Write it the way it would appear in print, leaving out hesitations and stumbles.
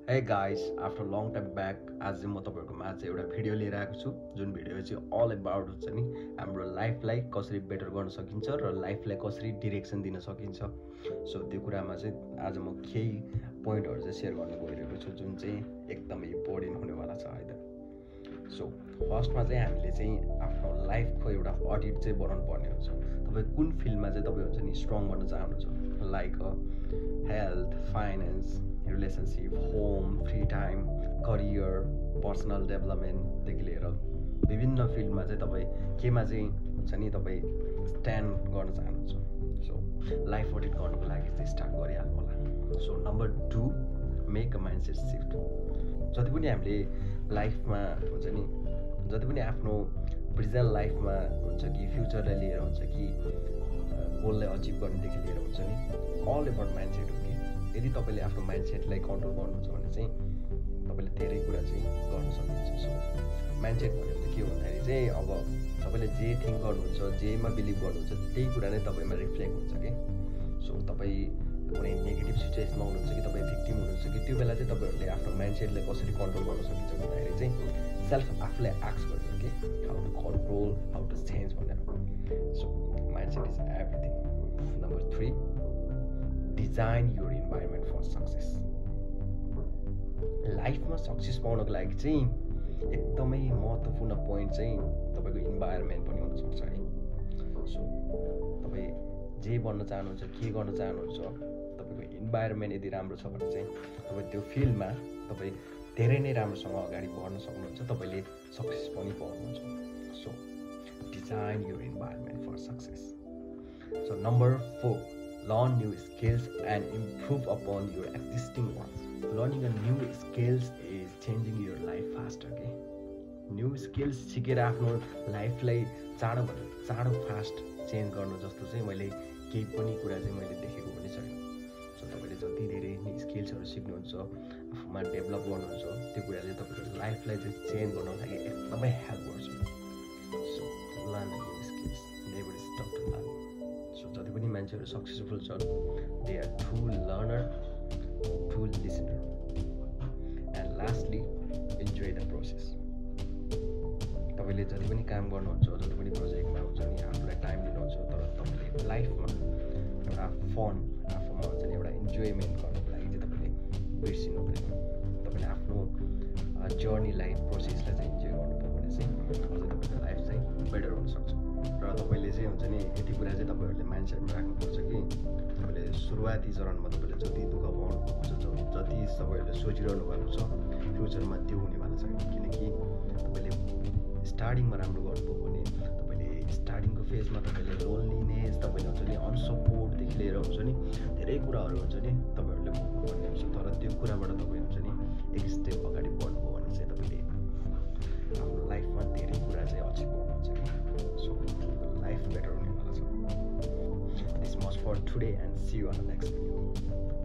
Hey guys, after long time back, आज चाहिँ म तपाईहरुको माझ एउटा भिडियो लिएर आएको छु जुन भिडियो चाहिँ अल अबाउट हुन्छ नि हाम्रो लाइफलाई कसरी बेटर गर्न सकिन्छ र लाइफलाई कसरी डाइरेक्सन दिन सकिन्छ। सो त्यो कुरामा चाहिँ आज म केही पोइन्टहरु चाहिँ शेयर गर्न गइरहेको छु जुन चाहिँ एकदमै इम्पोर्टेन्ट हुनेवाला छ है त। सो फर्स्टमा चाहिँ हामीले चाहिँ आफ्नो लाइफको एउटा अडिट चाहिँ बनाउनु पर्ने हुन्छ। तपाई कुन फिल्डमा चाहिँ तपाई हुन्छ नि स्ट्रङ बन्न चाहनुहुन्छ, like health, finance, relationship, home, free time, career, personal डेभलपमेन्टदेखि लिएर विभिन्न फिल्डमा चाहिँ तपाईँ केमा चाहिँ हुन्छ नि तपाईँ स्ट्यान्ड गर्न चाहनुहुन्छ। सो लाइफ अडिट गर्नुको लागि चाहिँ स्टार्ट गरिहाल्नु होला। So number 2, make a mindset shift. जति पनि हामीले लाइफमा हुन्छ नि जति पनि आफ्नो प्रेजेन्ट लाइफमा हुन्छ कि फ्युचरलाई लिएर हुन्छ कि गोललाई अचिभ गर्नेदेखि लिएर हुन्छ नि अल एबाउट माइन्डसेट हो कि। यदि तपाईँले आफ्नो माइन्डसेटलाई कन्ट्रोल गर्नुहुन्छ भने चाहिँ तपाईँले धेरै कुरा चाहिँ गर्न सक्नुहुन्छ। सो माइन्डसेट भनेको के हो भन्दाखेरि चाहिँ अब तपाईँले जे थिङ्क गर्नुहुन्छ, जेमा बिलिभ गर्नुहुन्छ त्यही कुरा नै तपाईँमा रिफ्लेक्ट हुन्छ कि। सो तपाईँ कुनै नेगेटिभ सिचुएसनमा हुनुहुन्छ कि तपाईँ भिक्टिम हुनुहुन्छ कि त्यो बेला चाहिँ तपाईँहरूले आफ्नो माइन्डसेटलाई कसरी कन्ट्रोल गर्न सकिन्छ भन्दाखेरि चाहिँ सेल्फ आफूलाई आस्क गर्नु कि how to control, how to change भनेर। So mindset is everything. Number 3, design your environment for success. लाइफमा सक्सेस पाउनको लागि चाहिँ एकदमै महत्त्वपूर्ण पोइन्ट चाहिँ तपाईँको इन्भाइरोमेन्ट पनि हुनसक्छ है। सो तपाईँ जे बन्न चाहनुहुन्छ, के गर्न चाहनुहुन्छ, तपाईँको इन्भाइरोमेन्ट यदि राम्रो छ भने चाहिँ तपाईँ त्यो फिल्डमा तपाईँ धेरै नै राम्रोसँग अगाडि बढ्न सक्नुहुन्छ, तपाईँले सक्सेस पनि पाउनुहुन्छ। So design your environment for success. So number 4, learn new skills and improve upon your existing ones. Learning a new skills is changing your life faster. Okay? New skills सिकेर आफ्नो लाइफलाई चाँडोभन्दा चाँडो फास्ट चेन्ज गर्नु जस्तो चाहिँ मैले केही पनि कुरा चाहिँ मैले देखेको पनि छैन। सो तपाईँले जति धेरै नै स्किल्सहरू सिक्नुहुन्छ, आफूमा डेभलप गर्नुहुन्छ, त्यो कुराले तपाईँको लाइफलाई चाहिँ चेन्ज गर्नको लागि एकदमै हेल्प गर्छ। So learn new skills, never stop to learn. So जति पनि मान्छेहरू सक्सेसफुल छन् they are true learner, true listener. And lastly enjoy the process. तपाईँले जति पनि काम गर्नुहुन्छ, जति पनि प्रोजेक्टमा हुन्छ नि आफूलाई टाइम दिनुहुन्छ, तर तपाईँले लाइफमा एउटा फन आफूमा हुन्छ नि एउटा इन्जोयमेन्ट गर्नको लागि चाहिँ तपाईँले बिर्सिनु हुँदैन। तपाईँले आफ्नो जर्नीलाई, प्रोसेसलाई चाहिँ इन्जोय गर्नुभयो भने चाहिँ अझै तपाईँको लाइफ चाहिँ बेटर हुनसक्छ। र तपाईँले चाहिँ हुन्छ नि यति कुरा चाहिँ तपाईँहरूले माइन्डसेटमा राख्नुपर्छ कि तपाईँले सुरुवाती चरणमा तपाईँले जति दुःख पाउनुभएको छ, जति तपाईँहरूले सोचिरहनु भएको छ फ्युचरमा त्यो हुनेवाला छैन। किनकि तपाईँले स्टार्टिङमा राम्रो गर्नुभयो भने तपाईँले स्टार्टिङको फेजमा तपाईँले लोनलिनेस, तपाईँले हुन्छ नि अनसपोर्टदेखि लिएर हुन्छ नि धेरै कुराहरू हुन्छ नि तपाईँहरूले भोग्नुपर्ने हुन्छ। तर त्यो कुराबाट तपाईँ हुन्छ नि एक स्टेप अगाडि बढ्नुभयो भने चाहिँ तपाईँले आफ्नो लाइफमा धेरै कुरा चाहिँ अचिभ गर्नुहुन्छ कि। सो लाइफ बेटर हुनेवाला छ। This much for today and see you on the next video.